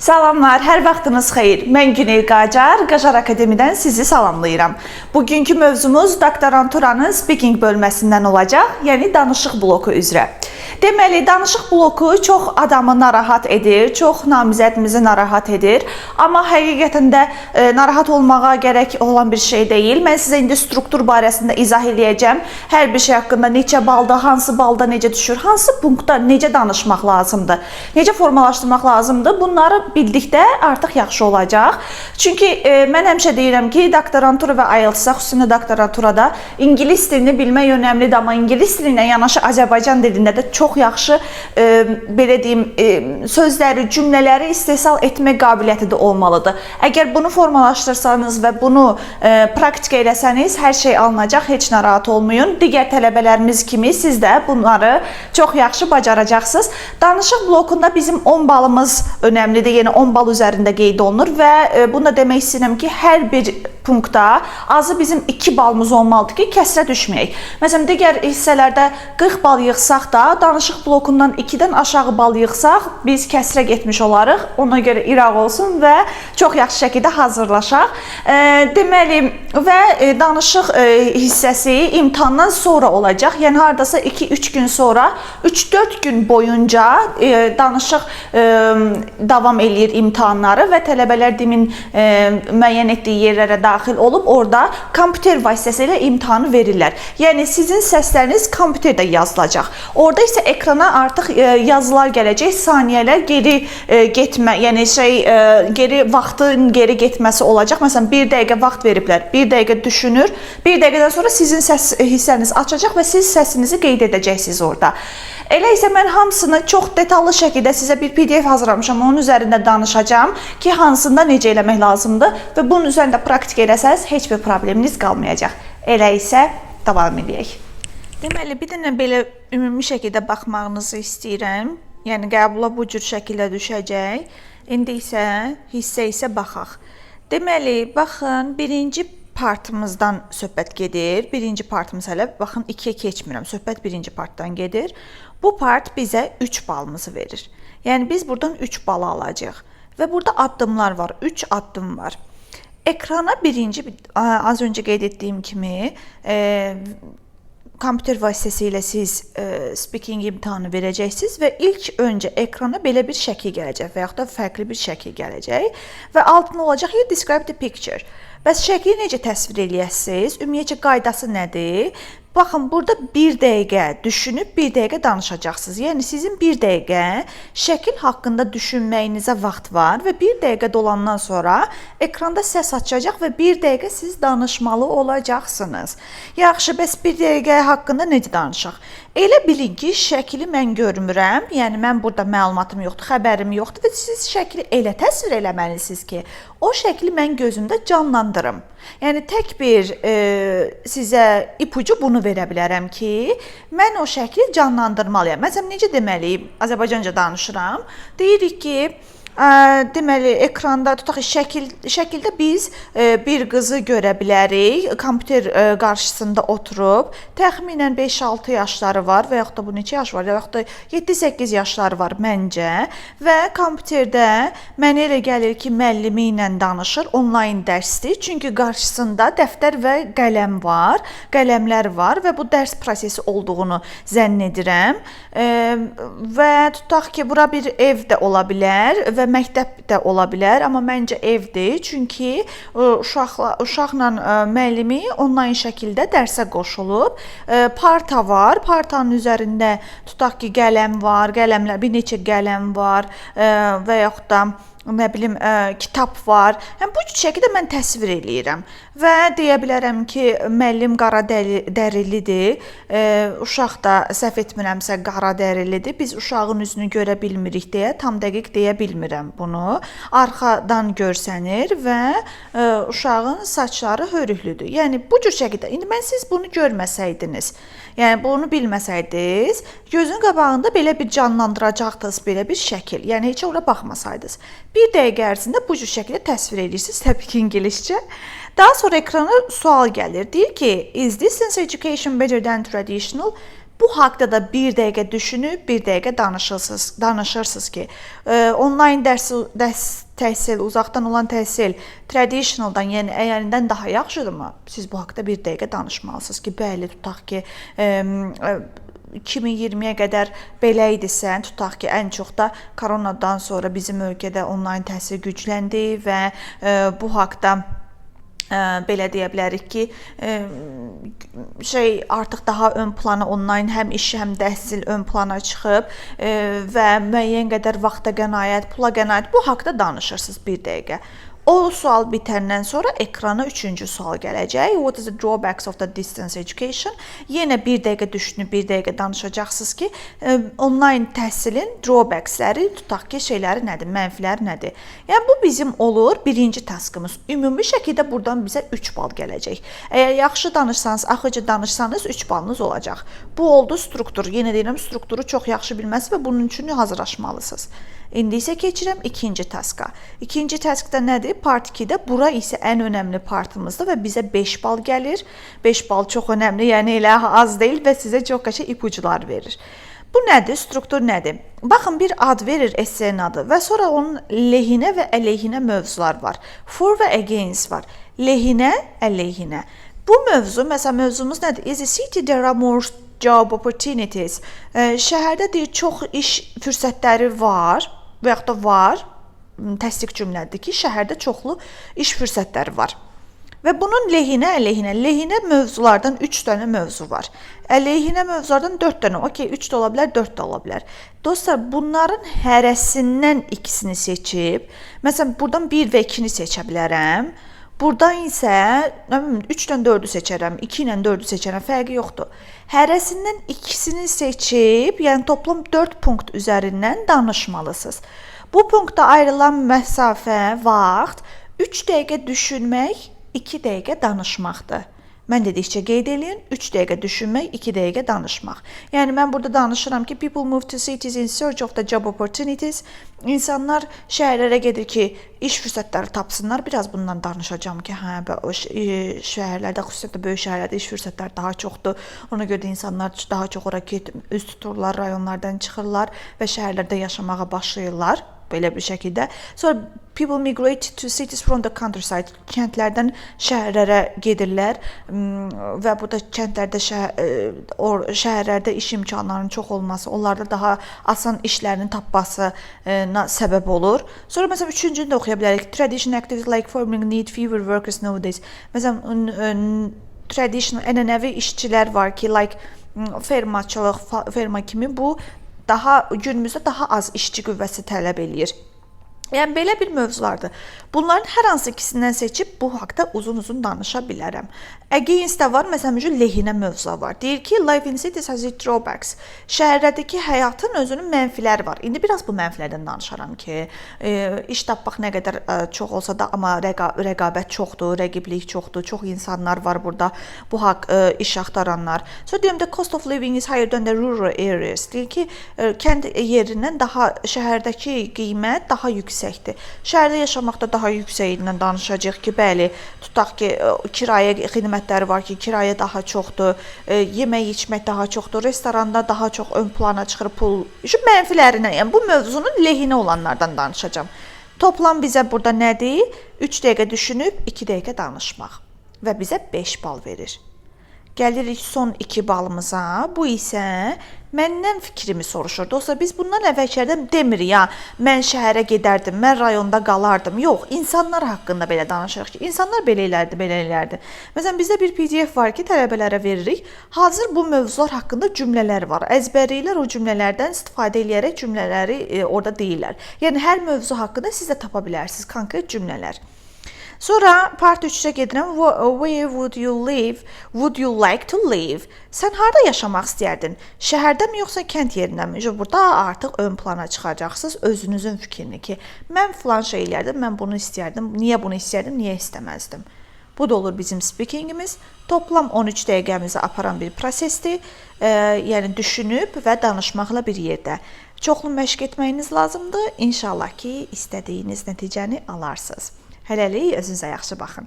Salamlar, hər vaxtınız xeyir. Mən Günel Qacar, Qacar Akademidən sizi salamlayıram. Bugünkü mövzumuz doktoranturanın speaking bölməsindən olacaq, yəni danışıq bloku üzrə. Deməli, danışıq bloku çox adamı narahat edir, çox namizədimizi narahat edir. Amma həqiqətən də narahat olmağa gərək olan bir şey deyil. Mən sizə indi struktur barəsində izah eləyəcəm. Hər bir şey haqqında neçə balda, hansı balda necə düşür, hansı punktda necə danışmaq lazımdır, necə formalaşdırmaq lazımdır. Bunları bildikdə artıq yaxşı olacaq. Çünki mən həmişə deyirəm ki, doktorantura və IELTS-da, xüsusilə doktoranturada ingilis dilini bilmək önəmlidir, amma ingilis dili ilə yanaşı Azərbaycan dilində də çox yaxşı belə deyim, sözləri, cümlələri istehsal etmə qabiliyyəti də olmalıdır. Əgər bunu formalaşdırsanız və bunu praktika eləsəniz, hər şey alınacaq, heç narahat olmayın. Digər tələbələrimiz kimi siz də bunları çox yaxşı bacaracaqsınız. Danışıq blokunda bizim 10 balımız önəmlidir. Yəni 10 bal üzərində qeyd olunur və bunu da demək istəyirəm ki, hər bir punktda azı bizim 2 balımız olmalıdır ki, kəsrə düşməyək. Məsələn, digər hissələrdə 40 bal yığsaq da, danışıq blokundan 2-dən aşağı bal yığsaq, biz kəsrə getmiş olarıq. Ona görə iraq olsun və çox yaxşı şəkildə hazırlaşaq. Deməli və danışıq hissəsi imtahandan sonra olacaq. Yəni hardasa 2-3 gün sonra, 3-4 gün boyunca danışıq davam eləyir imtahanları və tələbələr DİMİN müəyyən etdiyi yerlərə daxil olub orada kompüter vasitəsilə imtahanı verirlər. Yəni sizin səsləriniz kompüterdə yazılacaq. Orada isə ekrana artıq yazılar gələcək, saniyələr geri getmə, yəni şey geri vaxtın geri getməsi olacaq. Məsələn, 1 dəqiqə vaxt veriblər. 1 dəqiqə düşünür. 1 dəqiqədən sonra sizin səs hissəniz açacaq və siz səsinizi qeyd edəcəksiniz orada. Elə isə mən hamısını çox detallı şəkildə sizə bir PDF hazırlamışam. Onun üzərində danışacağam ki, hansında necə eləmək lazımdır və bunun üzərində praktik eləsəniz heç bir probleminiz qalmayacaq. Elə isə davam eləyək. Deməli, bir dənə belə ümumi şəkildə baxmağınızı istəyirəm. Yəni qəbula bu cür şəkildə düşəcək. İndi isə hissə-hissə baxaq. Deməli, baxın, birinci partımızdan söhbət gedir. Birinci partımız hələ, baxın, ikiyə keçmirəm. Söhbət birinci partdan gedir. Bu part bizə 3 balımızı verir. Yəni biz buradan 3 bal alacağıq. Və burada addımlar var. 3 addım var. Ekrana birinci, az öncə qeyd etdiyim kimi, kompüter vasitəsilə siz speaking imtahanı verəcəksiniz və ilk öncə ekrana belə bir şəkil gələcək və yaxud da fərqli bir şəkil gələcək və altında olacaq ki, "Describe the picture". Bəs şəkli necə təsvir eləyəsiniz? Ümumiyyətcə qaydası nədir? Baxın, burada bir dəqiqə düşünüb bir dəqiqə danışacaqsınız. Yəni sizin bir dəqiqə şəkil haqqında düşünməyinizə vaxt var və bir dəqiqə dolandan sonra ekranda səs açacaq və bir dəqiqə siz danışmalı olacaqsınız. Yaxşı, bəs bir dəqiqə haqqında necə danışaq? Elə bilin ki, şəkli mən görmürəm. Yəni mən burada məlumatım yoxdur, xəbərim yoxdur və siz şəkli elə təsvir eləməlisiniz ki, o şəkli mən gözümdə canlandırım. Yəni tək bir sizə ipucu bunu verə bilərəm ki, mən o şəkli canlandırmalıyam. Məsələn, necə deməliyim? Azərbaycanca danışıram. Deyirik ki, deməli ekranda tutaq ki, şəkildə biz bir qızı görə bilərik. Kompüter qarşısında oturub, təxminən 5-6 yaşları var və yaxud da bu neçə yaş var, və yaxud da 7-8 yaşları var məncə və kompüterdə mənə elə gəlir ki, müəllimi ilə danışır, onlayn dərsdir. Çünki qarşısında dəftər və qələm var, qələmlər var və bu dərs prosesi olduğunu zənn edirəm. Və tutaq ki, bura bir ev də ola bilər və məktəb də ola bilər, amma məncə evdir. Çünki uşaqla müəllimi onlayn şəkildə dərsə qoşulub. Parta var. Partanın üzərində tutaq ki, qələm var, qələmlər, bir neçə qələm var və yaxud da nə bilim kitab var. Yəni bu şəkildə mən təsvir eləyirəm və deyə bilərəm ki, müəllim qara dərilidir. Uşaq da səhv etmirəmsə qara dərilidir. Biz uşağın üzünü görə bilmirik deyə tam dəqiq deyə bilmirəm bunu. Arxadan görsənir və uşağın saçları hörüklüdür. Yəni bu cür şəkildə. İndi mən siz bunu görməsəydiniz, yəni bunu bilməsəydiniz, gözün qabağında belə bir canlandıracaqdınız belə bir şəkil. Yəni heç ora baxmasaydınız. Bir dəqiqə ərzində bu cür şəkildə təsvir edirsiniz, təbii ki, ingiliscə. Daha sonra ekrana sual gəlir. Deyir ki, "Is distance education better than traditional?" Bu haqda da bir dəqiqə düşünüb, bir dəqiqə danışırsınız, danışırsınız ki, onlayn dərs təhsil, uzaqdan olan təhsil traditionaldan, yəni əyanidən daha yaxşıdırmı? Siz bu haqda bir dəqiqə danışmalısınız ki, bəli, tutaq ki, 2020-yə qədər belə idisə, tutaq ki, ən çox da koronadan sonra bizim ölkədə onlayn təhsil gücləndi və bu haqda belə deyə bilərik ki, şey artıq daha ön plana onlayn həm iş, həm təhsil ön plana çıxıb və müəyyən qədər vaxta qənaət, pula qənaət, bu haqda danışırsınız bir dəqiqə. O sual bitəndən sonra ekrana üçüncü sual gələcək. What is the drawbacks of the distance education? Yenə bir dəqiqə düşünüb bir dəqiqə danışacaqsınız ki, onlayn təhsilin drawbacksləri, tutaq ki, şeyləri nədir, mənfiləri nədir? Yəni bu bizim olur birinci taskımız. Ümumi şəkildə buradan bizə 3 bal gələcək. Əgər yaxşı danışsanız, axıcı danışsanız 3 balınız olacaq. Bu oldu struktur. Yenə deyirəm, strukturu çox yaxşı bilməsi və bunun üçün hazırlaşmalısınız. İndi isə keçirəm ikinci taska. İkinci taskda nədir? Part 2-də bura isə ən önəmli partımızdır və bizə 5 bal gəlir. 5 bal çox önəmli, yəni elə az deyil və sizə çox qəşəng ipucular verir. Bu nədir? Struktur nədir? Baxın, bir ad verir, essenin adı və sonra onun lehinə və əleyhinə mövzular var. For və against var. Lehinə, əleyhinə. Bu mövzu, məsələn, mövzumuz nədir? In a city there are more job opportunities. Şəhərdə deyir çox iş fürsətləri var və yaxud da var. Təsdiq cümlədir ki, şəhərdə çoxlu iş fürsətləri var. Və bunun lehinə, əleyhinə, lehinə mövzulardan 3 dənə mövzu var. Əleyhinə mövzulardan 4 dənə. Okey, 3 də ola bilər, 4 də ola bilər. Dostlar, bunların hərəsindən ikisini seçib, məsələn, buradan 1 və 2-ni seçə bilərəm. Buradan isə nə bilim 3 ilə 4-ü seçərəm, 2 ilə 4-ü seçərəm, fərqi yoxdur. Hərəsindən ikisini seçib, yəni toplam 4 punkt üzərindən danışmalısınız. Bu punktda ayrılan məsafə, vaxt 3 dəqiqə düşünmək, 2 dəqiqə danışmaqdır. Mən dedikcə qeyd eləyin, 3 dəqiqə düşünmək, 2 dəqiqə danışmaq. Yəni mən burada danışıram ki, people move to cities in search of the job opportunities. İnsanlar şəhərlərə gedir ki, iş fürsətləri tapsınlar. Biraz bundan danışacağam ki, hə, o şəhərlərdə, xüsusilə də böyük şəhərlərdə iş fürsətləri daha çoxdur. Ona görə də insanlar daha çox ora üz tuturlar, rayonlardan çıxırlar və şəhərlərdə yaşamağa başlayırlar belə bir şəkildə. Sonra people migrate to cities from the countryside. Kəndlərdən şəhərlərə gedirlər və bu da kəndlərdə şəhərlərdə iş imkanlarının çox olması, onlarda daha asan işlərinin tapmasına səbəb olur. Sonra məsələn üçüncünü də oxuya bilərik. Traditional activities like farming need fewer workers nowadays. Məsələn traditional, ənənəvi işçilər var ki, like fermaçılıq, ferma kimi, bu daha günümüzdə daha az işçi qüvvəsi tələb eləyir. Yəni belə bir mövzulardır. Bunların hər hansı ikisindən seçib bu haqda uzun-uzun danışa bilərəm. Against də var, məsələn, üçün lehinə mövzu var. Deyir ki, life in cities has its drawbacks. Şəhərlərdəki həyatın özünün mənfiləri var. İndi biraz bu mənfilərdən danışaram ki, iş tapmaq nə qədər çox olsa da, amma rəqabət çoxdur, rəqiblik çoxdur, çox insanlar var burada bu haqq iş axtaranlar. Sonra deyirəm, the cost of living is higher than the rural areas. Deyir ki, kənd yerindən daha şəhərdəki qiymət daha yüksəkdir. Şəhərdə yaşamaqda daha yüksəyindən danışacağıq ki, bəli, tutaq ki, kirayə xidmətləri var ki, kirayə daha çoxdur, yemək içmək daha çoxdur, restoranda daha çox ön plana çıxır pul. Şu mənfilərinə, yəni bu mövzunun lehinə olanlardan danışacağam. Toplam bizə burada nədir? 3 dəqiqə düşünüb 2 dəqiqə danışmaq və bizə 5 bal verir. Gəlirik son 2 balımıza. Bu isə məndən fikrimi soruşur. Dostlar, biz bundan əvvəlkilərdə demirik ya, mən şəhərə gedərdim, mən rayonda qalardım. Yox, insanlar haqqında belə danışırıq ki, insanlar belə elərdi, belə elərdi. Məsələn, bizdə bir PDF var ki, tələbələrə veririk. Hazır bu mövzular haqqında cümlələr var. Əzbərləyirlər, o cümlələrdən istifadə eləyərək cümlələri orada deyirlər. Yəni hər mövzu haqqında siz də tapa bilərsiniz konkret cümlələr. Sonra part 3-ə gedirəm. Where would you live? Would you like to live? Sən harda yaşamaq istəyərdin? Şəhərdəmi yoxsa kənd yerindəmi? Burada artıq ön plana çıxacaqsınız özünüzün fikrini ki, mən filan şey eləyərdim, mən bunu istəyərdim. Niyə bunu istəyərdim, niyə istəməzdim? Bu da olur bizim speakingimiz. Toplam 13 dəqiqəmizi aparan bir prosesdir. Yəni düşünüb və danışmaqla bir yerdə. Çoxlu məşq etməyiniz lazımdır. İnşallah ki, istədiyiniz nəticəni alarsınız. Hələlik özünüzə yaxşı baxın.